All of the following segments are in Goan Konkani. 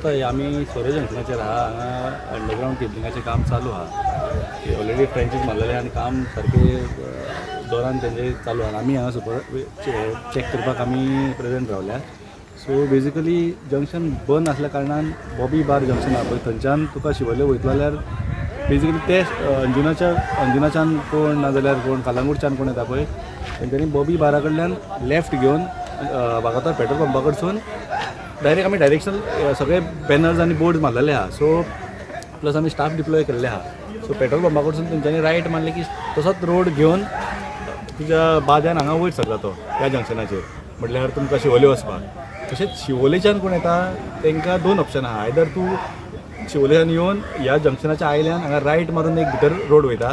आतां हे आमी सोरे जंक्शनाचेर आहा. हांगा अंडरग्रावंड केबलिंगाचें काम चालू आहा. ऑलरेडी ट्रेंचीस मारलेले आनी काम सारकें जोरान तेंचे चालू आहा. आमी हांगा सुपर चॅक करपाक आमी प्रेजेंट रावल्या. सो बेजिकली जंक्शन बंद आसल्या कारणान बॉबी बार जंक्शन आहा पळय, थंयच्यान तुका शिवोले वयतलो जाल्यार बेजिकली ते अंजुनाच्यान कोण नाजाल्यार कोण कालांगूटच्यान कोण येता पळय, तेंच्यांनी बॉबी बारा कडल्यान लेफ्ट घेवन वागातोर पेट्रोल पंपा कडसून डायरेक्ट आमी डायरेक्शन सगळे बॅनर्स आनी बोर्ड मारलेले आहा. सो प्लस आमी स्टाफ डिप्लॉय केल्ले आहा. सो पेट्रोल पंपा कडसून तेंच्यांनी रायट मारले की तसोच रोड घेवन तुज्या बाद्यान हांगा वयर सरता तो ह्या जंक्शनाचेर, म्हटल्यार तुमकां शिवोले वचपाक. तशेंच शिवोलेच्यान कोण येता तांकां दोन ऑप्शन आहा. आयदर तूं शिवोलेच्यान येवन ह्या जंक्शनाच्या आयल्यान हांगा रायट मारून एक भितर रोड वयता,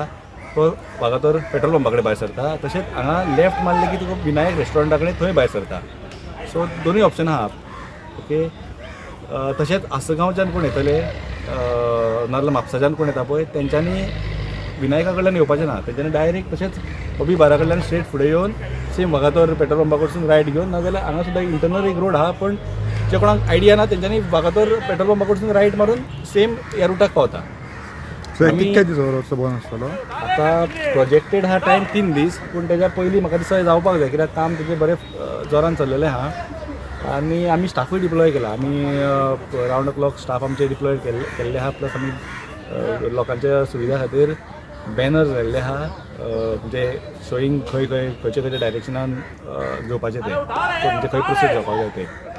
तो वागातोर पेट्रोल पंपा कडेन भायर सरता. तशेंच हांगा लेफ्ट मारले की तुका विनायक रेस्टॉरंटा कडेन थंय भायर सरता. सो दोनूय ऑप्शन आहा, ओके. तशेंच आसगांवच्यान कोण येतले नाजाल्यार म्हापसाच्यान कोण येता पळय, तेंच्यांनी विनायका कडल्यान येवपाचें ना. तेंच्यांनी डायरेक्ट तशेंच बॉबी बारा कडल्यान स्ट्रेट फुडें येवन सेम वागातोर पेट्रोल पंपा कडसून रायट घेवन, नाजाल्यार हांगा सुद्दां इंटरनल एक रोड आहा, पण जे कोणाक आयडिया ना तेंच्यांनी वागातोर पेट्रोल पंपा कडसून रायट मारून सेम ह्या रुटाक पावता. सो कितके दीस रस्तो बंद आसतलो? आतां प्रोजेक्टेड आहा टायम 3 दीस, पूण तेज्या पयलीं म्हाका दिसता जावपाक जाय, कित्याक काम तेजें बरें जोरान चल्लेलें आहा आनी आमी स्टाफूय डिप्लॉय केला. आमी रावंड the clock staff आमचे डिप्लॉय केल्ले आहा. प्लस आमी लोकांच्या सुविधा खातीर बॅनर्स लायल्ले आहा, म्हणजे शोईंग खंय खंय खंयचे खंयच्या डायरेक्शनान घेवपाचें तें, म्हणजे खंय प्रोसीड जावपाक जाय तें.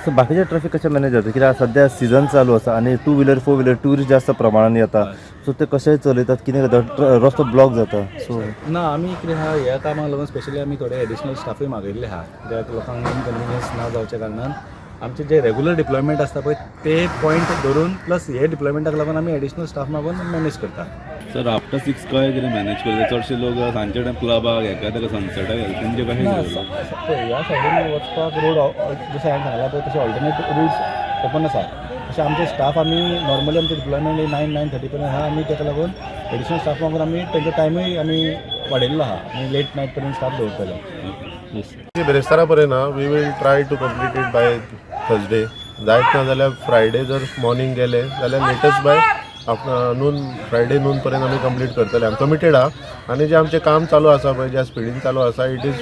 सो बाकीचे ट्रॅफिक कशें मॅनेज जाता? कित्याक सद्या सिजन चालू आसा आनी two wheeler, four wheeler, tourist जास्त प्रमाणान येता. सो ते कशे चलयतात, कितें करतात, रस्तो ब्लॉक जाता, सो ना, आमी कितें आहा, ह्या कामाक लागून स्पेशली आमी थोडे एडिशनल स्टाफूय मागयल्ले आहा, कित्याक लोकांक इनकन्विनियन्स ना जावच्या कारणान आमचे जे रेगुलर डिप्लॉयमेंट आसता पळय ते पॉयंट धरून, प्लस हे डिप्लॉयमेंटाक लागून आमी एडिशनल स्टाफ मागून मॅनेज करता. सर, आफ्टर 6 कशें कितें मॅनेज करता? चडशे लोक सांजचे टायम क्लबाक हेका ताका सनसेटाक तेंचे कशें ना कितें? पळय, ह्या सायडीन वचपाक रोड जशें हांवें सांगलां पळय तशें ऑल्टरनेट रूट्स ओपन आसा. तशें आमचे स्टाफ आमी नॉर्मली आमचे डिप्लॉयमेंट 9, 9:30 पर्यंत आहा. आमी ताका लागून एडिशनल स्टाफ मागून आमी तेंचो टायमूय आमी वाडयल्लो आहा आनी लेट नायट पर्यंत स्टाफ दवरतले, येस. बिरेस्तारा पर्यंत हा. We will try to complete it by Thursday. जायत ना जाल्यार फ्रायडे जर मॉर्निंग गेले जाल्यार latest by noon, Friday noon पर्यंत आमी कंप्लीट करतले. आमी कमिटेड आहा आनी जें आमचें काम चालू आसा पळय, ज्या स्पिडीन चालू आसा, it is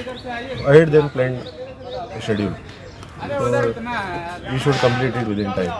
ahead than plan schedule. We should complete it within time.